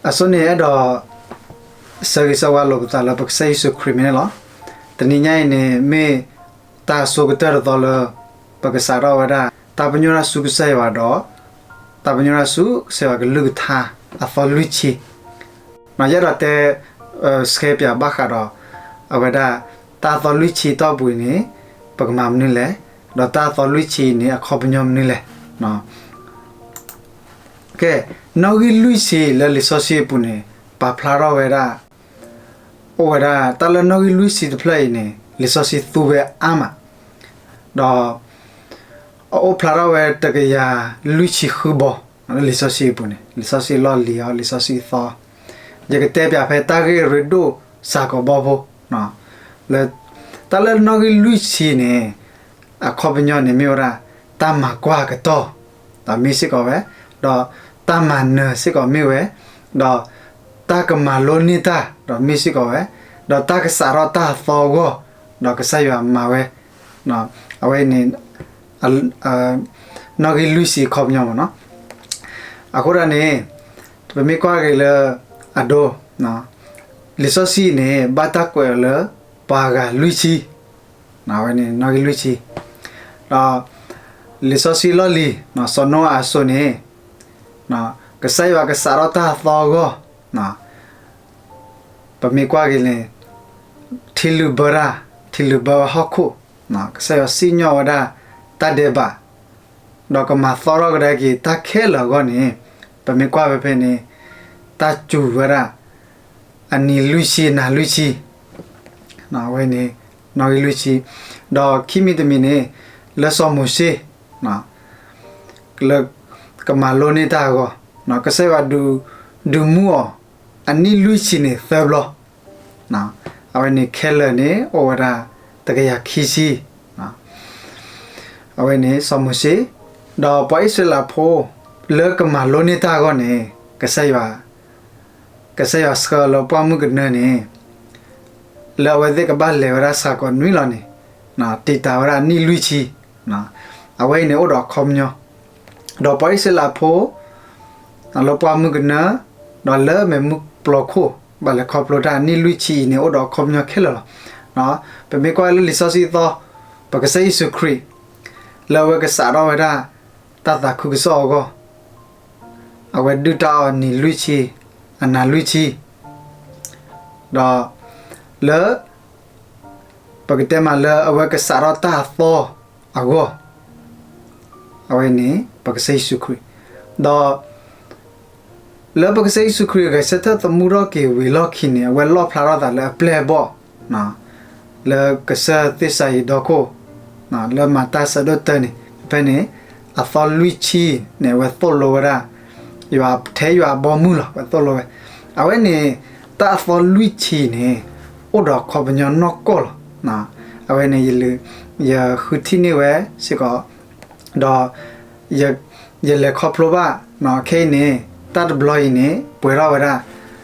အဆိန့ၣ်အဲၣ်ဒိး ဆၢဂ့ၤဆၢဝါလိာ်ပသးလၢပကစၢ်ယ့ၣ်ၡူးခရံာ်မ့ၢ်န့ၣ်လီၤ. တနံၤညါအံၤန့ၣ် မ့ၢ်တၢ်အဆိကတၢၢ်တသီလၢ ပကစးထီၣ်ဝဲဒၣ် တၢ်ပညိၣ်တၢ်ဆူကစၢ်ယွၤဒီး တၢ်ပညိၣ်တၢ်ဆူကစၢ်ယွၤကလုၢ်ကထါ အသီလွံၢ်ဆံ ယအဲၣ်ဒိးတဲ ဆှဲပၠးဘၣ်ဃးဒီး အဝဲဒၣ် တၢ်အသီလွံၢ်ဆံတီၢ်ပူၤန့ၣ် ပကမၤမနုၤလဲၣ်, ဒီးတၢ်အသီလွံၢ်ဆံန့ၣ် အခီပညီမနုၤလဲၣ်. ကဲ, နီၣ်ဂံၢ်လွံၢ်ဆံလၢလံာ်စီဆှံအပူၤန့ၣ် ပာ်ဖျါထီၣ်ဝဲဒၣ် အိၣ်ဝဲဒၣ် တၢ်လၢနီၣ်ဂံၢ်လွံၢ်ဆံတဖျၢၣ်အံၤန့ၣ် လံာ်စီဆှံသူဝဲအါမး, ဒီး အအိၣ်ဖျါထီၣ်ဝဲတကယၤလွံၢ်ဆံဃုဘီ လၢလံာ်စီဆှံအပူၤန့ၣ် လံာ်စီဆှံလီၢ်လံၤအီၤ လံာ်စီဆှံသီ, ယကတဲပၠးဖဲတၢ်ဂ့ၢ်ရ့ဒိၣ်စ့ၢ်ကီးဘီဖိ လၢ တၢ်လၢနီၣ်ဂံၢ်လွံၢ်ဆံန့ၣ် အခီပညီန့ၣ်မ့ၢ်ဝဲဒၣ် တၢ်မၤကွၢ်အကတီၢ် ဒီးမ့ၢ်စ့ၢ်ကီးဝဲ, ဒီးတၢ်မၤနၢၤစ့ၢ်ကီးမ့ၢ်ဝဲ, ဒီးတၢ်ကမၤလိန့ၢ်တၢ် ဒီးမ့ၢ်စ့ၢ်ကီးဝဲ, ဒီးတၢ်ကစးထီၣ်တၢ်အသီအဂီၢ် ဒီးကစၢ်ယွၤမၤဝဲ, အဝဲန့ၣ် နီၣ်ဂံၢ်လွံၢ်ဆံအခီပညီမ့ၢ်နီၤ. အဃိဒၣ်န့ၣ် ပမ့ၢ်ကွၢ်က့ၤလၢအဒိ လံာ်စီဆှံန့ၣ် ဘၣ်တၢ်ကွဲးအီၤလၢ ပှၤဂၤလွံၢ်ဆံ, အဝဲန့ၣ်နီၣ်ဂံၢ်လွံၢ်ဆံ, ဒီးလံာ်စီဆှံလီၢ်လံၤ စီၤနိအၤအစိၤန့ၣ် ကစၢ်ယွၤကစးထီၣ်တၢ်အသီအဂီၢ် ပမ့ၢ်ကွၢ်က့ၤန့ၣ် ထံလုာ်ဘၢတၢ်, ထံလုာ်ဘၢဝဲဟီၣ်ခိၣ်, ကစၢ်ယွၤစံၣ်ညီၣ်ဝဲဒၣ်တၢ်ဒဲးဘး, ဒီးကမၤသီထီၣ်ကဒါက့ၤတၢ်ခဲလၢာ်အဂီၢ်န့ၣ် ပမ့ၢ်ကွၢ်ဝဲဖဲန့ၣ် တၢ်စူၤဝဲဒၣ် အနံၤလွံၢ်ဆံ အနၤလွံၢ်ဆံ, အဝဲန့ၣ် နီၣ်ဂံၢ်လွံၢ်ဆံ, ဒီးခံမံၤတမံၤန့ၣ် လၢစီၤမိၤၡ့ လၢကမၤလိန့ၢ်တၢ်အဂီၢ် ကစၢ်ယွၤ ဒုးမူအီၤ အနံၣ်လွံၢ်ဆံန့ၣ်သၢဘျီ, အဝဲန့ၣ်ခဲလၢာ်န့ၣ် အိၣ်ဝဲဒၣ်တကယၤခံဆံ, အဝဲန့ၣ်စီၤမိၤၡ့, ဒီးပှၤအံၣ်စရ့လးဖိ လၢကမၤလိန့ၢ်တၢ်အဂီၢ်န့ၣ် ကစၢ်ယွၤ ကစၢ်ယွၤဆှၢလၢပှၢ်မုၢ်ကနၢန့ၣ် လၢအဝဲသ့ၣ်ကဘၣ်လဲၤဝဲဒၣ်စှၤကီးနွံလီၤန့ၣ် တံာ်တာ်ဝဲဒၣ်အနံၣ်လွံၢ်ဆံ, အဝဲအံၤန့ၣ်အိၣ်ဒီးအခီပညီ, ဒီးပှၤအံၣ်စရ့လးဖိ လၢပှၢ်မုၢ်ကနၢ ဒီးလၢမ့ၢ်မုၢ်ပျီခိၣ် ဘၣ်လဲၤခီဖျိတၢ်အနံၣ်လွံၢ်ဆံအံၤန့ၣ် အိၣ်ဒီးအခီပညီခဲလၢာ်လီၤ. ပမ့ၢ်ကွၢ်လၢလံာ်စီဆှံသီ ပကစၢ်ယ့ၣ်ၡူးခရံာ် လၢအဝဲကစးထီၣ်ဝဲဒၣ် တၢ်သးခုကစီၣ်အဂီၢ် အဝဲဒုၣ်တၢ်အီၣ်နံၤလွံၢ်ဆံ အနၤလွံၢ်ဆံ, ဒီး လၢ ပကတဲမးလၢအဝဲကစးထီၣ်တၢ်အသီအဂီၢ် အဝဲန့ၣ် ပကစၢ်ယ့ၣ်ၡူးခရံာ်, ဒီး လၢပကစၢ်ယ့ၣ်ၡူးခရံာ်ဂဲၤဆၢထၢၣ်သမူထီၣ်က့ၤဝံၤလီၢ်ခံန့ၣ် အဝဲလီၣ်ဖျါထီၣ်သးလၢအပျဲၢ်အဘီၣ် လၢကစၢၢ်သ့ၣ်စၤယံၤဒီခိၣ် လၢမၤတၢ်ဆၢဒိၣ်တၢန့ၣ် ဖဲန့ၣ် အသီလွံၢ်ဆံန့ၣ် အဝဲသိၣ်လိဝဲဒၣ် ယွၤထဲယွၤအဘီအမုၢ်လီၤ အဝဲသိၣ်လိဝဲ, အဝဲန့ၣ် တၢ်အသီလွံၢ်ဆံန့ၣ် အိၣ်ဒီးအခီပညီနီၢ်ကီၢ်လီၤ. အဝဲန့ၣ် ယဃုထံၣ်န့ၢ်ဝဲစ့ၢ်ကီး ဒီး ယလဲၤခီဖျိဘၣ် ခဲအံၤန့ၣ် တၢ်တဘျီအံၤန့ၣ် ပှဲၤထီၣ်ဝဲဒၣ်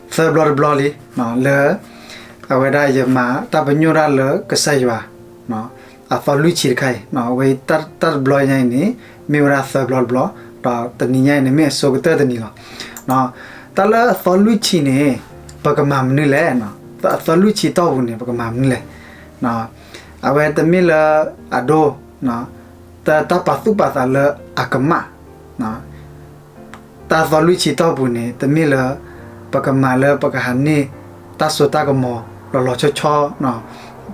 သၢဘျီတဘျီလံ လၢ အဝဲဒၣ်ယမၤတၢ်ပညိၣ်တၢ်လၢကစၢ်ယွၤ အသီလွံၢ်ဆံတခါအံၤ အဝဲတၢ်တဘျီညါအံၤန့ၣ် မ့ၢ်ဝဲဒၣ်သၢဘျီတဘျီ ဒီးတနံၤညါအံၤန့ၣ် မ့ၢ်အဆိကတၢၢ်တနံၤလီၤ. တၢ်လၢအသီလွံၢ်ဆံန့ၣ် ပကမၤမနုၤလဲၣ်, အသီလွံၢ်ဆံတီၢ်ပူၤန့ၣ် ပကမၤမနုၤလဲၣ်. အဝဲတမ့ၢ်လၢအဒိ တၢ်ပာ်သူၣ်ပာ်သးလၢအကမၣ် တၢ်သီလွံၢ်ဆံတီၢ်ပူၤန့ၣ် တမ့ၢ်လၢ ပကမၤလၢပကဟးန့ၢ် တၢ်စိတၢ်ကမီၤလီၤလီၤဆီဆီ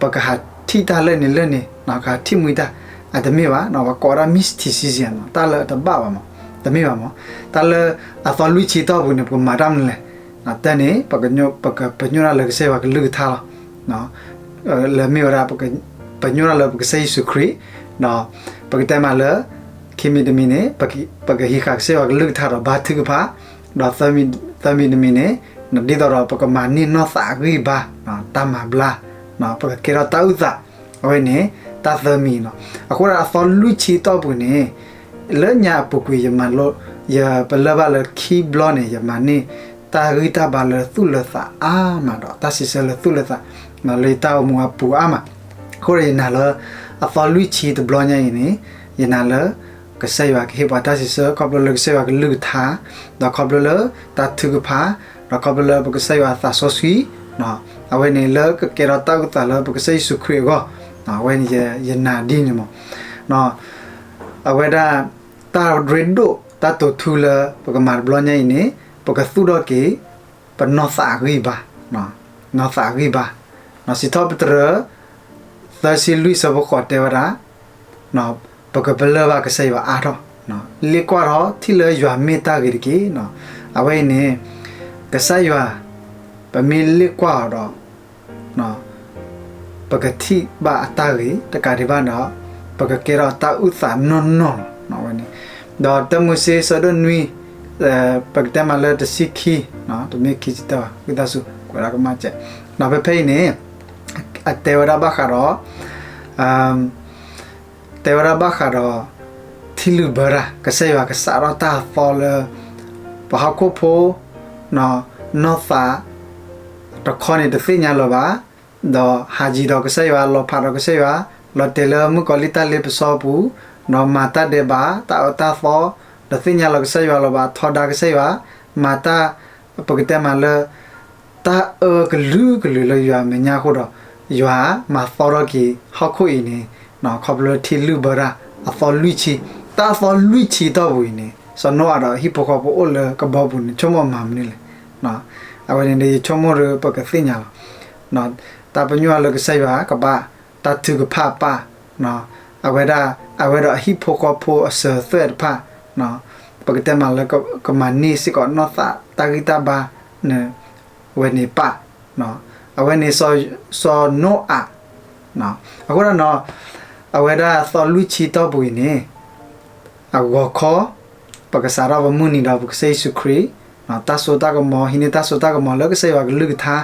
ပကဟးထံၣ်တၢ်လၢန့ၣ်လၢန့ၣ် ကဟးထံၣ်မှံတၢ် အတမ့ၢ်ဘၣ် ပကိးဝဲဒၣ် mysticism တၢ်လၢအတဘၣ်ဘၣ်မး တမ့ၢ်ဘၣ်မး တၢ်လၢအသီလွံၢ်ဆံတီၢ်ပူၤန့ၣ် ပကမၤတၢ်မနုၤလဲၣ်. တၢ်န့ၣ် ပကပညိၣ်တၢ်လၢကစၢ်ယွၤကလုၢ်ကထါလီၤ. လၢမ့ၢ်ဝဲဒၣ် ပညိၣ်တၢ်လၢပကစၢ်ယ့ၣ်ၡူးခရံာ် ဒီး ပကတဲမးလၢ ခံမံၤတမံၤန့ၣ် ပကဟံးဃာ်ကစၢ်ယွၤကလုၢ်ကထါဒီးဘါထုကဖၣ်, ဒီး သၢမံၤတမံၤန့ၣ် ဒ်သိးဒီးပကမၤန့ၢ်နီၢ်သးအဂံၢ်အဘါ တၢ်မၤဘျါ ပကကဲထီၣ်တၢ်အုၣ်သး အဝဲန့ၣ် တၢ်သၢမံၤလီၤ. အဃိဒၣ်အသီလွံၢ်ဆံတီၢ်ပူၤန့ၣ် လၢညါအပူၤကွံာ် ယမၤလိ ယပလၢၢ်ဘၣ်လၢခံဘျီန့ၣ် ယမၤန့ၢ် တၢ်ဂံၢ်တၢ်ဘါလၢသူၣ်လၢသးအါမးဒီး တၢ်စံးဆၢလၢသူၣ်လၢသး လၢယတၢ်အိၣ်မူအပူၤအါမး. အဃိဒီးယနာ်လၢ အသီလွံၢ်ဆံတဘျီညါအံၤန့ၣ် ယနာ်လၢ ကစၢ်ယွၤကဟ့ၣ်ပှၤတၢ်စံးဆၢ ခီဖျိလၢကစၢ်ယွၤကလုၢ်ကထါ, ဒီးခီဖျိလၢတၢ်ထုကဖၣ်, ဒီးခီဖျိလၢပကစၢ်ယွၤအသးစီဆှံ, အဝဲန့ၣ်လၢကကဲထီၣ်တၢ်အုၣ်သးလၢပကစၢ်ယ့ၣ်ၡူးခရံာ်အဂီၢ်, အဝဲန့ၣ်ယနာ်ဒ်န့ၣ်မး, အဝဲဒၣ် တၢ်ရ့ဒိၣ်တၢ်တိာ်ထူလၢပကမၤတဘျီညါအံၤန့ၣ် ပကသူၣ်ထီၣ်က့ၤ ပနီၢ်သးအဂံၢ်ဘါ, နီၢ်သးအဂံၢ်ဘါ, စံးထီၣ်ပတြၢၤ သၢဆံလွံၢ်ဆၢဖိဃိးတဲဝဲဒၣ် ပကပလၢၢ်ဘၣ်ကစၢ်ယွၤအါထီၣ်, လ့ၣ်ကွၢ်ထီၣ်ထံၣ်လၢယွၤမ့ၢ်တၢ်ဂ့ၤတက့ၢ်. အဝဲအံၤန့ၣ် ကစၢ်ယွၤ ပမ့ၢ်လ့ၣ်ကွၢ်အီၤဒီး ပကထံၣ်ဘၣ်အတၢ်ဂ့ၤတကးဒံးဘၣ်ဒီး ပကကဲထီၣ်တၢ်အုၣ်သးနီၢ်နီၢ်လီၤ. အဝဲန့ၣ် ဒီးတၢမိၤၡ့ဆၢဒိၣ်နွံ ပကတဲမးလၢတဆံခံ, တမ့ၢ်ခံဆံတၢဘၣ်, ဝံသးစူၤ ကွဲးဒၣ်ကမၣ်စဲး, ဒီးဖဲဖဲအံၤန့ၣ် အတဲဝဲဒၣ်ဘၣ်ဃးဒီး တဲဝဲဒၣ်ဘၣ်ဃးဒီး ထံလုၢ်ဘၢတၢ် ကစၢ်ယွၤကစးထီၣ်တၢ်အသီလၢ ပှၤဟီၣ်ခိၣ်ဖိ နီၢ်သး တခီန့ၣ်တသ့ၣ်ညါလၢၤဘၣ်, ဒီးဟးယံၤဒီးကစၢ်ယွၤ လီၤဖးဒီးကစၢ်ယွၤ, လီၤတဲာ်လၢမုၣ်ကီၤလံၢ်တၢ်လ့ပစီပူၤ, ဒီးမၤတၢ်ဒဲးဘး တၢ်အၢတၢ်သီ, တသ့ၣ်ညါလၢၤကစၢ်ယွၤလၢၤဘၣ်, ထီဒါကစၢ်ယွၤ, မၤတၢ် ပကတဲမးလၢ တၢ်အၢကလုာ်ကလုာ်လၢယွၤအမဲာ်ညါအဃိဒီး ယွၤမၤသီထီၣ်က့ၤဟီၣ်ခိၣ်အံၤန့ၣ် ခီဖျိလၢထံလုၢ်ဘၢတၢ်အသီလွံၢ်ဆံ, တၢ်အသီလွံၢ်ဆံတီၢ်ပူၤအံၤန့ၣ် စီၤနိအၤဒီးအဟံၣ်ဖိဃီဖိအိၣ်လၢကဘီပူၤန့ၣ် ဆိကမိၣ်မၤမနုၤလဲၣ်. အဝဲန့ၣ်ဒီးယဆိကမိၣ်ဒီးပကသ့ၣ်ညါလီၤ. တၢ်ပညိၣ်လၢကစၢ်ယွၤကဘၣ်တၢ်ထုကဖၣ်ပၢ် အဝဲဒၣ် အဝဲဒီးအဟံၣ်ဖိဃီဖိအစၢၤသွဲၣ်တဖၣ် ပကတဲမးလၢကမၤန့ၢ်စ့ၢ်ကီးနီၢ်သးတၢ်ဂံၢ်တၢ်ဘါန့ၣ် ဝဲန့ၣ်ပၢ်, အဝဲန့ၣ် စီၤနိအၤ, အဃိဒီးနီၤ အဝဲဒၣ်သီလွံၢ်ဆံတီၢ်ပူၤအံၤန့ၣ် အဂီၤခီ ပကစးထီၣ်ပမုၢ်နံၤဒီးပကစၢ်ယ့ၣ်ၡူးခရံာ်, တၢ်စိတၢ်ကမီၤ ဟံးန့ၢ်တၢ်စိတၢ်ကမီၤလၢကစၢ်ယွၤကလုၢ်ကထါ,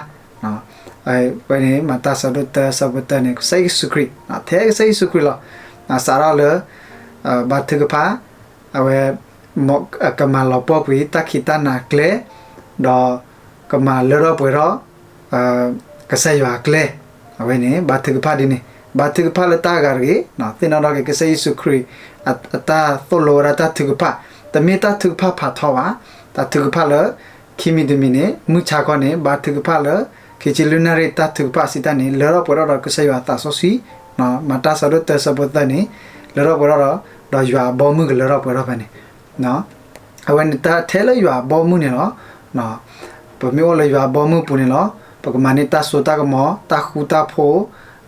ဝဲန့ၣ် မၤတၢ်ဆၢဒိၣ်တၢဆၢဖိတၢန့ၣ် ကစၢ်ယ့ၣ်ၡူးခရံာ်, ထဲကစၢ်ယ့ၣ်ၡူးခရံာ်လီၤ. စးထီၣ်လၢ ဘါထုကဖၣ်, အဝဲ ကမၤလီၤပှီၢ်ကွံာ်တၢ်ခံးတၢ်နၤကျဲ, ဒီးကမၤလၢထီၣ်ပှဲၤထီၣ် ကစၢ်ယွၤအကျဲ, အဝဲန့ၣ် ဘါထုကဖၣ်ဒ်န့ၣ်, ဘါထုကဖၣ်လၢတၢ်အဂၤတဂ့ၤ, သ့ၣ်နီၣ်ထီၣ်က့ၤကစၢ်ယ့ၣ်ၡူးခရံာ် အတၢ်သိၣ်လိဝဲဒၣ်တၢ်ထုကဖၣ်, တမ့ၢ်တၢ်ထုကဖၣ်ဖးထီဘၣ်, တၢ်ထုကဖၣ်လၢ ခံမံၤတမံၤန့ၣ် မုၢ်ဆါခီန့ၣ် ဘါထုကဖၣ်လၢ ခံဆံလွံၢ်နၣ်ရံၣ်တၢ်ထုကဖၣ်စံးတၢ်န့ၣ် လၢထီၣ်ပှဲၤထီၣ်ဒီးကစၢ်ယွၤအသးစီဆှံ, မၤတၢ်ဆၢဒိၣ်တၢဆၢဖိတၢန့ၣ် လၢထီၣ်ပှဲၤထီၣ်ဒီး ဒီးယွၤအဘီအမုၢ်ကလၢထီၣ်ပှဲၤထီၣ်ဖဲန့ၣ် အဝဲန့ၣ်တၢ်ထဲလၢယွၤအဘီအမုၢ်န့ၣ်လီၤ. ပမ့ၢ်အိၣ်လၢယွၤအဘီအမုၢ်ပူၤန့ၣ်လီၤ. ပကမၤန့ၢ်တၢ်စိတၢ်ကမီၤ တၢ်ဃူတၢ်ဖိး,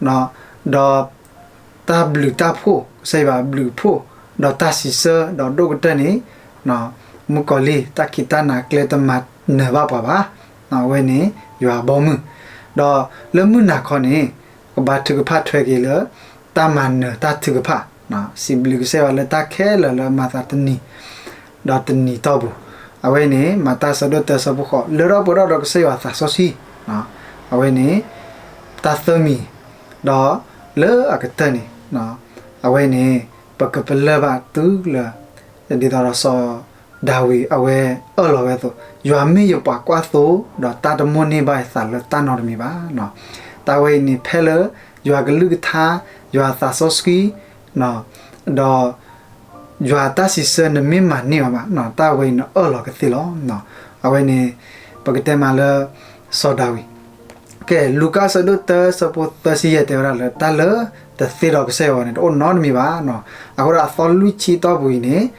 ဒီးတၢ်ဘျုးတၢ်ဖှိၣ် ကစၢ်ယွၤအဘျုးအဖှိၣ်, ဒီးတၢ်စံးဆၢ ဒီးဒိၣ်ကတၢၢ်န့ၣ် မုၣ်ကီၤလံၢ် တၢ်ခံးတၢ်နၤကျဲတမၤနၢၤဘၣ်ပှၤဘၣ်. အဝဲန့ၣ် ယွၤအဘီအမုၢ်, ဒီးလၢမုၢ်နၤခီန့ၣ် ကဘါထုကဖၣ်ထွဲက့ၤလၢ တၢ်မၤနၢၤတၢ်ထုကဖၣ်, စံးဘျုးကစၢ်ယွၤလၢတၢ်ခဲလၢာ်လၢအမၤသးတနံၤ ဒီးတနံၤတီၢ်ပူၤ, အဝဲန့ၣ် မၤတၢ်ဆၢဒိၣ်တၢဆၢဖိဃိး လၢထီၣ်ပှဲၤထီၣ်ဒီးကစၢ်ယွၤသးစီဆှံ, အဝဲန့ၣ် တၢ်သၢမံၤ, ဒီးလၢအကတၢၢ်န့ၣ် အဝဲန့ၣ် ပကပလၢၢ်ဘၣ်တုၤလၢ ဒ်သိးဒီးစီၤဒၤဝံးအဝဲအၢၣ်လီၤဝဲအသိး, ယွၤမ့ၢ်ယပှၤကွၢ်သိ ဒီးတၢ်တမိၣ်န့ၢ်ဘၣ်ယသးလၢတၢ်နီတမံၤဘၣ်. တၢ်ဝဲအံၤန့ၣ် ဖဲလၢယွၤကလုၢ်ကထါ, ယွၤသးစီဆှံ, ဒီးယွၤတၢ်စံးဆၢနမ့ၢ်မၤန့ၢ်ဘၣ်ဘၣ်, တၢ်ဝဲအံၤနအၢၣ်လီၤကသ့လီၤ. အဝဲန့ၣ် ပကတဲမးလၢ စီၤဒၤဝံး ကဲ လူၤကၣ်ဆၢဒိၣ်တၢဆၢဖိသၢဆံယဲၢ်တဲဝဲဒၣ်လၢ တၢ်လၢတသ့ဒီးကစၢ်ယွၤန့ၣ် တအိၣ်နီတမံၤဘၣ်. အဃိဒီးအသီလွံၢ်ဆံတီၢ်ပူၤအံၤန့ၣ်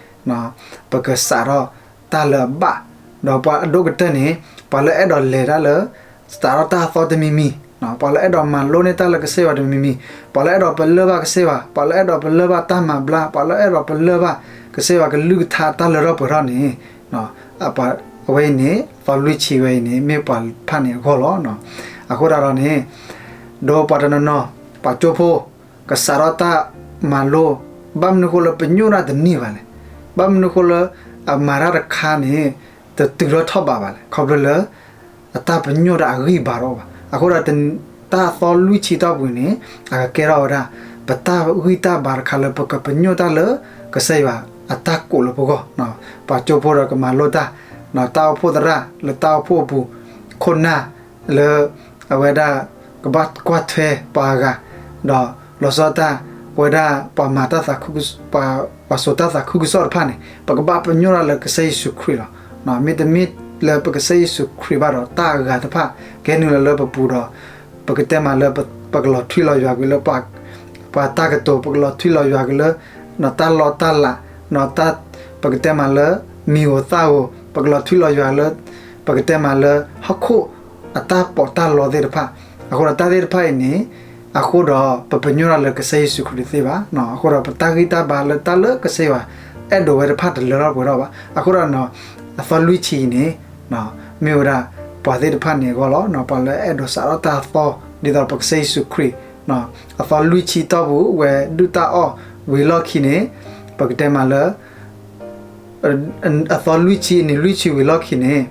ပကစးထီၣ်တၢ်လၢအဘၣ်, ဒီးပှၤအဒိၣ်ကတၢၢ်န့ၣ် ပှၤလၢအဲၣ်ဒိးလဲၤတၢ်လၢ စးထီၣ်တၢ်အသီတမံၤမံၤ, ပှၤလၢအဲၣ်ဒိးမၤလိန့ၢ်တၢ်လၢကစၢ်ယွၤတမံၤမံၤ, ပှၤလၢအဲၣ်ဒိးပလၢၢ်ဘၣ်ကစၢ်ယွၤ, ပှၤလၢအဲၣ်ဒိးပလၢၢ်ဘၣ်တၢ်မၤဘျါ, ပှၤလၢအဲၣ်ဒိးပလၢၢ်ဘၣ်ကစၢ်ယွၤကလုၢ်ကထါတၢ်လၢထီၣ်ပှဲၤထီၣ်န့ၣ် အဝဲအံၤန့ၣ် သီလွံၢ်ဆံဝဲအံၤန့ၣ် မ့ၢ်ပှၤဖးန့ၣ်အဂီၢ်လီၤ. အဃိသတးဒီးန့ၣ် ဒီးပှၤတနီၤနီၤ ပှၤကၠိဖိ ကစးထီၣ်တၢ်မၤလိ ဘၣ်မနုၤဃိလၢပညိၣ်တၢ်တန့ၢ်ဘၣ်လဲၣ်. ဘၣ်မနုၤဃိလၢ အမၤတၢ်တခါန့ၣ် တတုၤထီၣ်ထီၣ်ဘးဘၣ်လဲၣ်. ခီဖျိလၢ အတၢ်ပညိၣ်တၢ်အဂံၢ်ဘါတအိၣ်ဘၣ်. အဃိဒီး တၢ်သီလွံၢ်ဆံတီၢ်ပူၤန့ၣ် အကကဲထီၣ်ဝဲဒၣ် ပတၢ်ဂံၢ်တၢ်ဘါတခါလၢပကပညိၣ်တၢ်လၢ ကစၢ်ယွၤအတၢ်ကိးလၢပဂီၢ်, ပှၤကၠိဖိဒီးကမၤလိတၢ်, တၢ်အိၣ်ဖှိၣ်သရၣ်လၢတၢ်အိၣ်ဖှိၣ်အပူၤ, ခိၣ်နၢ်လၢ အဝဲဒၣ် ကဘၣ်ကွၢ်ထွဲပှၤအဂၤ, ဒီးလီၤဆီဒၣ်တၢ် အဝဲဒၣ်ပှၤမၤတၢ်သးခု, ပှၤ ပှၤစိာ်တၢ်သးခုကစီၣ်တဖၣ်န့ၣ် ပကဘၣ်ပညိၣ်တၢ်လၢကစၢ်ယ့ၣ်ၡူးခရံာ်လီၤ. မ့တမ့ၢ်လၢပကစၢ်ယ့ၣ်ၡူးခရံာ်ဘၣ်ဒီး တၢ်အဂၤတဖၣ် ကဟဲနုာ်လီၤလၢပပူၤဒီး ပကတဲမးလၢ ပကလီၤထွံလီၤယွၤက့ၤလၢ ပှၤတၢ်ကတိၤ, ပကလီၤထွံလီၤယွၤက့ၤလၢ တၢ်လီတၢ်လး, ပကတဲမးလၢ မံၤဧိၤသၣ်ဧိၤ, ပကလီၤထွံလီၤယွၤလၢ ပကတဲမးလၢ ဟီၣ်ခိၣ်အတၢ်ပီးတၢ်လီသ့ၣ်တဖၣ်, အဃိဒီးတၢ်သ့ၣ်တဖၣ်အံၤန့ၣ် အဃိဒီးပပညိၣ်တၢ်လၢကစၢ်ယ့ၣ်ၡူးခရံာ်တသ့ဘၣ်. အဃိဒီးပတၢ်ဂံၢ်တၢ်ဘါလၢတၢ်လၢကစၢ်ယွၤအဲၣ်ဒိးဝဲတဖၣ်တလၢထီၣ်ပှဲၤထီၣ်ဘၣ်. အဃိဒီး အသီလွံၢ်ဆံအံၤန့ၣ် မ့ၢ်ဝဲဒၣ် ပှၤသ့ၣ်တဖၣ်န့ၣ်အဂီၢ်လီၤ. ပှၤလၢအဲၣ်ဒိးစးထီၣ်တၢ်သီ ဒ်သိးပကစၢ်ယ့ၣ်ၡူးခရံာ် အသီလွံၢ်ဆံတီၢ်ပူၤ ဝဲဒုၣ်တၢ်အီၣ်ဝံၤလီၢ်ခံန့ၣ် ပကတဲမးလၢ အသီလွံၢ်ဆံအနံၤလွံၢ်ဆံဝံၤလီၢ်ခံန့ၣ်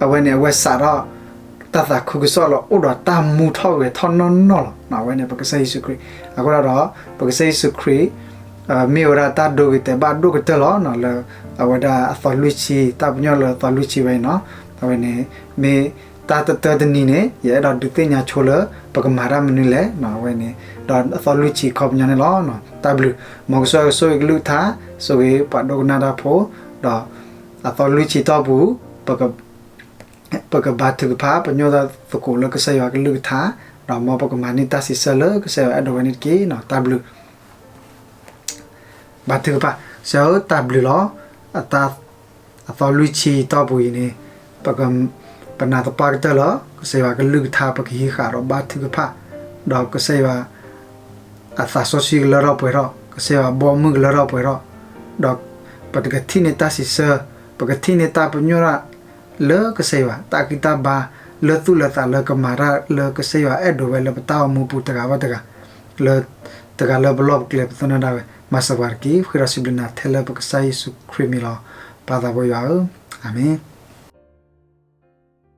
အဝဲန့ၣ် အဝဲစးထီၣ် တၢ်သးခုကစီၣ်လီၤ အိၣ်ဒီးတၢ်မူထီၣ်ဂဲၤထီၣ်နီၢ်နီၢ်လီၤ. အဝဲန့ၣ် ပကစၢ်ယ့ၣ်ၡူးခရံာ် အဃိဒီး ပကစၢ်ယ့ၣ်ၡူးခရံာ် မ့ၢ်ဝဲဒၣ်တၢ်ဒိဂ့ၤတဲာ်ဘၣ်ဒိၣ်ကတၢၢ်လီၤ. လၢ အဝဲဒၣ်အသီလွံၢ်ဆံ တၢ်ပညိၣ်လၢအသီလွံၢ်ဆံဝဲအံၤနီၤ အဝဲန့ၣ် မ့ၢ်တၢ်တတၢတနံၤန့ၣ် ယအဲၣ်ဒိးဒုးသ့ၣ်ညါဆိလၢ ပကမၤတၢ်မနုၤလဲၣ် အဝဲန့ၣ် ဒီးအသီလွံၢ်ဆံခီပညီန့ၣ်လီၤ. တၢ်ဘျုး မ်ကစၢ်ယွၤကဆိၣ်ဂ့ၤကလုၢ်ကထါ ဆိၣ်ဂ့ၤပှၤဒိကနၣ်တၢ်ဖိ ဒီး အသီလွံၢ်ဆံတီၢ်ပူၤ ပကဘါထုကဖၣ် ပညိၣ်တၢ်သကိးလၢကစၢ်ယွၤကလုၢ်ကထါ ဒီးမ်ပကမၤန့ၢ်တၢ်စံးဆၢလၢကစၢ်ယွၤအဲၣ်ဒိးဝဲန့ၣ်တက့ၢ်. တၢ်ဘျုး ဘါထုကဖၣ် ကစၢ်ဧၢ တၢ်ဘျုးလီၤ. အသီလွံၢ်ဆံတီၢ်ပူၤအံၤန့ၣ် ပနာ်သပှၢ်ကတၢၢ်လၢ ကစၢ်ယွၤကလုၢ်ကထါ ပကဟံးဃာ်ဒီးဘါထုကဖၣ် ဒီးကစၢ်ယွၤ အသးစီဆှံကလၢထီၣ်ပှဲၤထီၣ် ကစၢ်ယွၤဘီမုၢ်ကလၢထီၣ်ပှဲၤထီၣ် ဒီးပတကထံၣ်န့ၢ်တၢ်စံးဆၢ ပကထံၣ်န့ၢ်တၢ်ပညိၣ်တၢ် လၢကစၢ်ယွၤ တၢ်ဂံၢ်တၢ်ဘါ လၢသူၣ်လၢသးလၢကမၤတၢ်လၢကစၢ်ယွၤအဲၣ်ဒိးဝဲလၢပတၢ်အိၣ်မူပူၤတဂၤဘၣ်တဂၤ လၢ တဂၤလၢပလီၢ်ပကျဲပသနၢၣ်ဒၣ်ဝဲ မၤစၢၤပှၤတက့ၢ်. ဃ့ဒီးစံးဘျုးနၤထဲလၢပကစၢ်ယ့ၣ်ၡူးခရံာ်မံၤလီၤ. ပၢ်သးပှဲၤယွၤဧၢ, အၤမ့ၣ်.